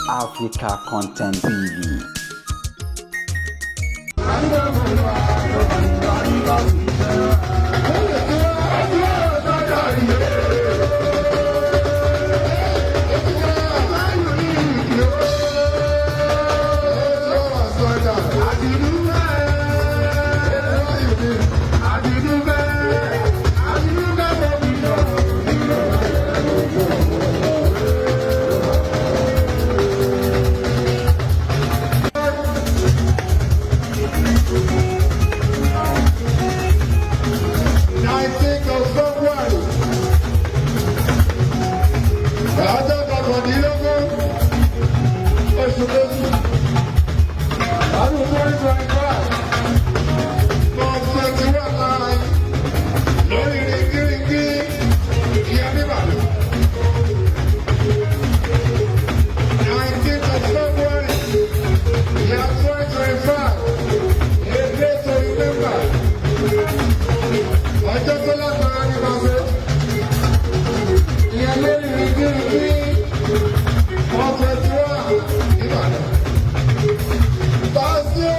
Africa Content TV. Ọjọ́ kọkàndínlógún oṣù kejì ọdún 2025, 421 nine lórí ringíringí ìyá nìbàdàn. 19th of February, year 2025, a day to remember. Ọjọ́ tó lágbára ní màá ìyẹn lórí ringíringí 421 Ìbàdàn. Báṣẹ́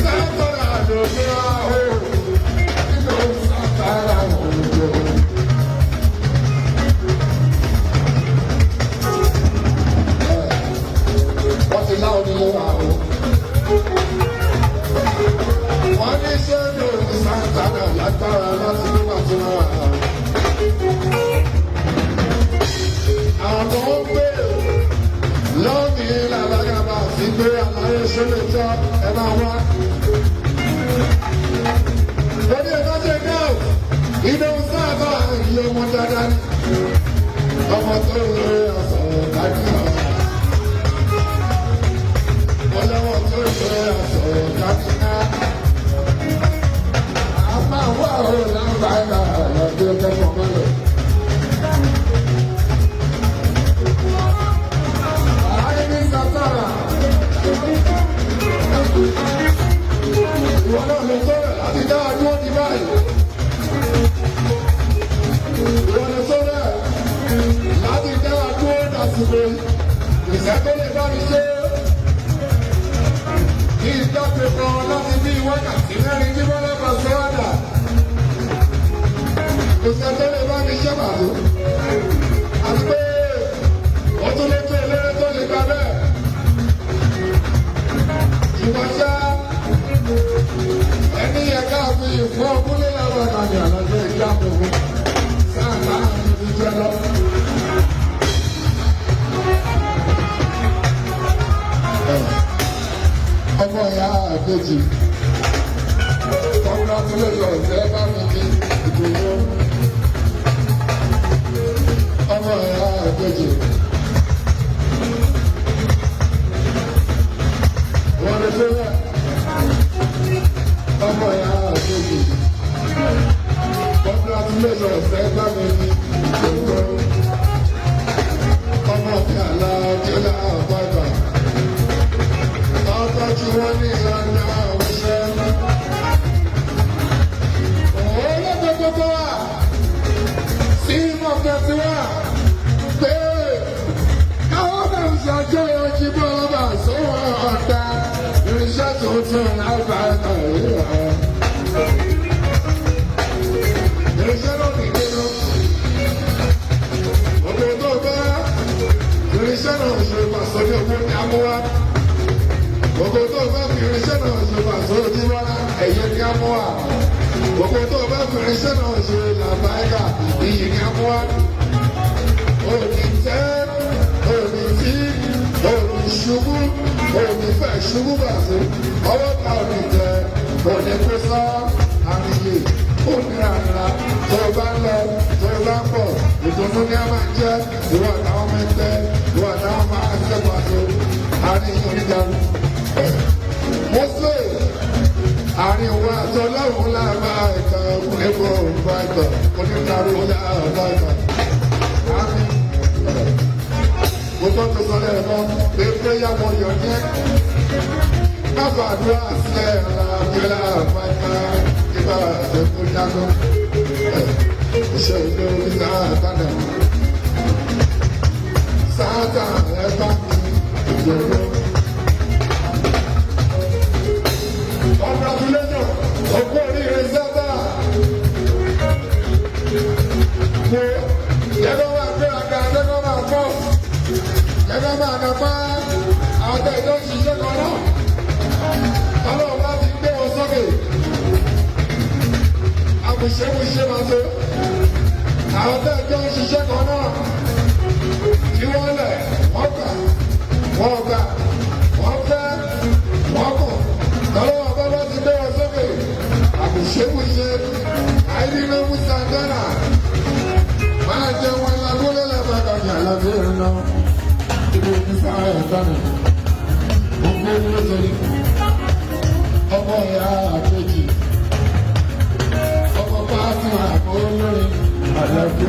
sábàrà lòdì àhó nínú sábàrà òjò. Wọ́n ti láwọn onílé wa o. Wọ́n ní sẹ́nu sábàrà lágbára láti nígbà tí wọ́n wà á. Àwọn tó ń gbé lónìí làbágàbà sí pé àlàyé ṣẹlẹ̀ tọ́ ẹ máa wá. Lórí ẹ̀ka ṣe náà, ìdóhùn sábà ilé ọmọ dáadáa ni. Ọmọ tó ń lé ọ̀sán dájú náà. Ọlọ́wọ́ tó ń lé ọ̀sán dájú náà. A máa wá òun láǹfààní àlọ́dún kẹ́kọ̀ọ́ mọ́lẹ̀. Àìní Santana. Ìwọ náà ló tó rẹ̀ láti dá ọdún òní báyìí. Ìwọ ló tó rẹ̀ láti dá ọdún òní àsìkò yìí. Ìṣẹ́ tó lè bá mi ṣe. Kí n jáde kan láti bí wákàtí mẹ́rin ní Bọ́lá Bàṣẹ́wádà. Ìṣẹ́ tó lè bá mi ṣe màdó. Àti pé ó tún lè tó eléré tó lè gba bẹ́ẹ̀. Ṣùgbọ́n ṣá ẹni yẹ ká fi ìfọ́ kúlé lọ́wọ́ náà ní àlọ́jọ́ ìjà gbogbo sáà náà ti jẹ lọ. Ọmọ ìyá àkejì, congratulations, ẹ bá mi kí ìdùnnú. Ọmọ ìyá àkejì. Wọ́n lè tó rẹ̀. Ọmọ ìyá àkejì. Congratulations, ẹ bá mi kí ìdùnnú. Ọmọ mi àlá Jọlá Àbájá. Ọkọ̀ tí wọ́n ní ìlànà òṣìṣẹ́. Òun ló gbogbo wa sí mọ̀kẹ́ tí wà pé káwọn náà ń ṣàjọyọ̀ jíbọ̀ ọba sówó ọ̀tá irinṣẹ́ tuntun lábàá ìwà. Irinṣẹ́ náà ní nínú. Gbogbo tó bá irinṣẹ́ náà ṣe pàṣẹ ní ogún ní amúwá. Gbogbo tó bá fi irinṣẹ́ náà ṣe pàṣẹ ojú wá ẹ̀yẹ ní amúwá. Gbogbo tó bá fi irinṣẹ́ náà ṣe làbáyà iyì ní amúwá. Òní tẹ́, òní tí, òní ṣubú, òní fẹ́ ṣubú bàṣẹ. Ọwọ́ ta òní tẹ, òní kó sá, àníyè, òní rànra. Tó o bá ń lọ, tó o bá ń bọ̀, ìdùnnú ni a máa jẹ́. Ìwọ àtàwọn ọmọ ẹgbẹ́, ìwọ àtàwọn ọmọ ẹgbẹ́ pàṣẹ. Àárín onídàáru. Mọ́sẹ̀, àárín wa àti ọlọ́run láàbá ẹ̀ka ọkùnrin bọ̀ ọ̀gbà ẹ̀ka onídàáru láàbá ẹ̀ka. Àmín. Mo gbọ́ tó sọ lẹ́ẹ̀kan pé prayer warrior ní ẹ́. Má fàdúrà sílẹ̀ aláàbíọ́lá àpáta nígbà àtẹ̀kù dáná. Iṣẹ́ ìlú orí sáàtàdà. Sáàtà ẹ bá mi. Àjọyọ̀. Congratulations, òkú oríire sábà. Mo jẹ́kọ́ máa gbé àga, jẹ́kọ́ máa fọ́, jẹ́kọ́ máa nàpá àwọn tẹ̀ tó ń ṣiṣẹ́ kan náà. Ọlọ́run bá ti gbé wọn sókè. Àbùṣebùṣe máa tó. Àwọn tẹ̀ tó ń ṣiṣẹ́ kan náà. Kí wọ́n lẹ̀, wọ́n gbà, wọ́n gbà, wọ́n fẹ́, wọ́n kọ̀. Ọlọ́run bá bá ti gbé wọn sókè. Àbùṣebùṣe, àìdínlógún santana. Máa jẹ wọn lágbólé lẹ́bàá lábẹ́ ìrìnà. Ibi ìsára ẹ̀sánà. Ògbó ló sọ ọmọ ìyá àkejì. Ọmọ pàtó àbọ̀ olórin àlàfo.